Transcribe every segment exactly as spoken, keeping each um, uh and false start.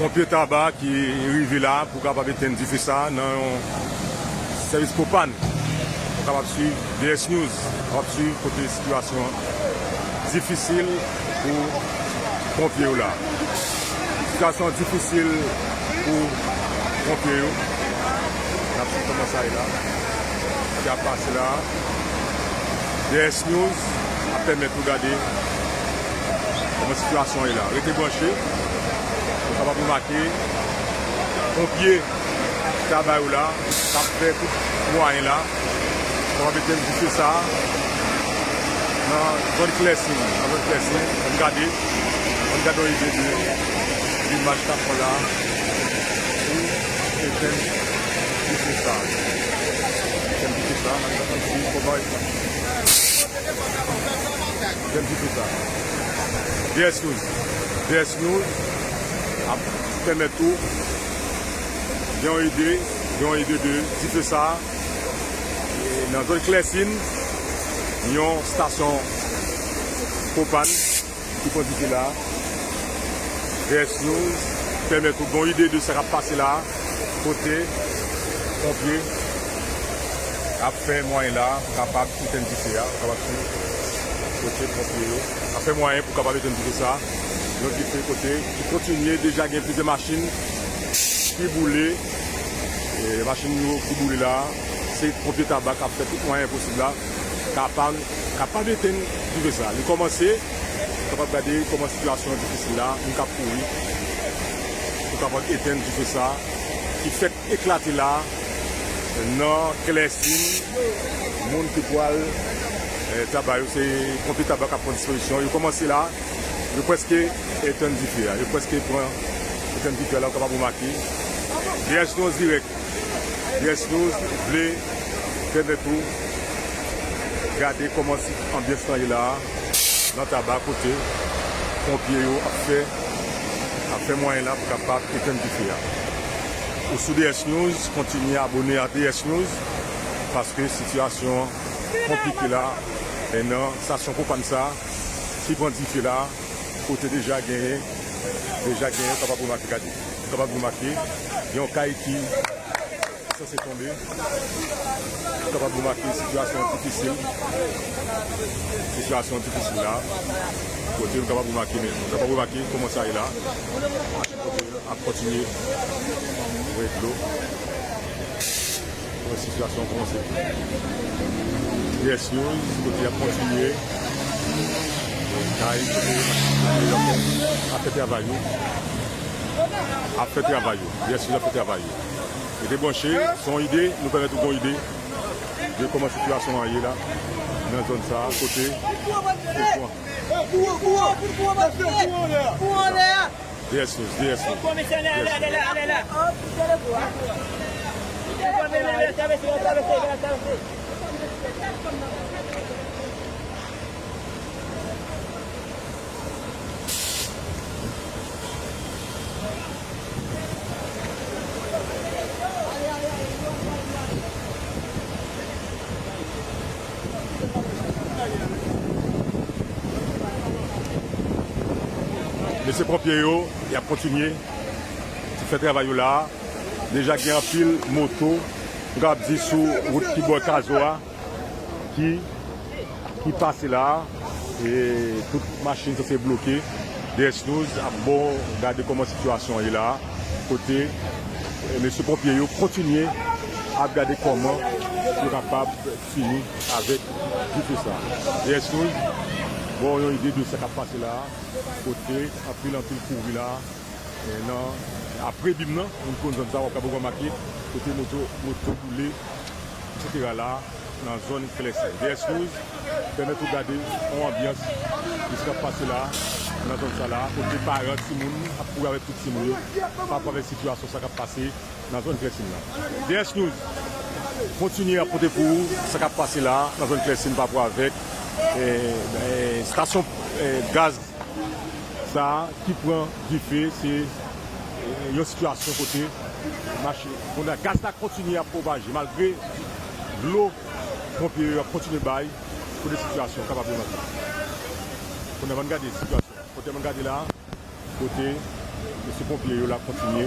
Ponpye Taba ki rive la pou kapab etenn dife sa nan yon sèvis pwopàn. Ou kapab swiv D S News, ou kapab swiv kote sitiyasyon difisil pou ponpye yo la. Sitiyasyon difisil pou ponpye yo. N ap swiv kòman sa ye la. Sa k ap pase la. D S News ap pèmèt ou gade kòman sitiyasyon ye la. Rete branche. Ou kapab remake ponpye Taba yo la, k ap fè tout mwayen la. Sa w ap mete m dife sa nan zòn Klèsin. Nan zòn Klèsin, ann gade, ann gade yon ide de imaj k ap pran la pou etenn dife sa. Etenn dife sa, ann gade si fò bay. Etenn dife sa. D S News. D S News ap pèmèt ou gen yon ide, gen yon ide de dife sa. E nan zòn Klèsin, yon stasyon pwopàn ki pran dife la. D S News pèmèt ou gen yon ide de sa k ap pase la, kote ponpye ap fè mwayen la pou kapab etenn dife a, ou kapab swiv kote ponpye yo ap fè mwayen pou kapab etenn dife sa. Yon dife kote ki kontinye, deja gen plizyè machin ki boule. E machin yo ki boule la, se ponpye Taba k ap fè tout mwayen posib la, kapab, kapab etenn dife sa. Li kòmanse, kapab gade kòman sitiyasyon difisil la, moun k ap kouri pou kapab etenn dife sa, ki fèk eklate la nan Klèsin. Moun ki pral, eh, Taba yo, se ponpye Taba k ap pran dispozisyon. Yo kòmanse la, yo prèske etenn dife a. Yo prèske pran, etenn dife a la, ou kapab remake. D S News dirèk. D S News vle pèmèt ou gade kòman si anbyans lan ye la a, nan Taba, kote ponpye yo ap fè, ap fè mwayen la pou kapab etenn dife a. Ou sou D S News, kontinye abòne a D S News, paske sitiyasyon konplike la, e nan stasyon pwopàn sa, ki pran dife la, kote deja genyen, deja genyen, kapab remake, gade, kapab remake, gen yon kay ki sanse tonbe. Ou kapab remake sitiyasyon difisil. Sitiyasyon difisil la. Kote nou kapab remake, men nou kapab remake kòman sa ye la. Ap kontinye voye dlo. Wè sitiyasyon kòmanse. D S News, kote y ap kontinye. Kay, kote ap fè travay yo. Ap fè travay yo. D S News ap fè travay yo. Rete branche, se yon ide, nou pèmèt ou gon ide de kòman sitiyasyon an ye la, nan zòn sa a, kote, D S News, D S News. Mesye ponpye yo, y ap kontinye fè travay yo la. Deja gen anpil moto, m kapab di sou wout ki bò Kazo a, ki, ki pase la, e tout machin sanse bloke. D S News ap bon gade kòman sitiyasyon an ye la, kote, e, mesye ponpye yo kontinye ap gade kòman yo kapab fini avèk dife sa. D S News bon yon ide de sa k ap pase la, kote anpil, anpil kouri la, e, nan, apre bim nan, moun konn zòn sa, w ap kapab remake, kote moto, moto boule, etsetera la, nan zòn Klèsin. D S News pèmèt ou gade yon anbyans ki ap pase la, nan zòn sa la, kote paran timoun ap kouri avèk tout timoun yo, pa rapò avèk sitiyasyon sa k ap pase nan zòn Klèsin nan. D S News kontinye ap pote pou ou sa k ap pase la, nan zòn Klèsin, pa rapò avèk, eh, eh, estasyon, eh, gaz sa a ki pran dife. Se, eh, yon sitiyasyon kote mache, kounye a gaz la kontinye ap pwopaje malgre dlo Ponpye yo ap kontinye bay kote sitiyasyon kapab remake. Kounye a, ann gade sitiyasyon. Kote ann gade la, kote mesye ponpye yo la kontinye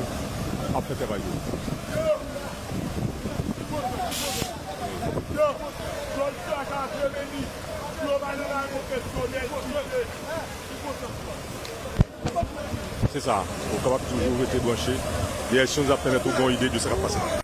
ap fè travay yo. Se sa, ou kapab toujou rete branche. Dèyè son ap pèmèt ou gen yon ide de sa k ap pase.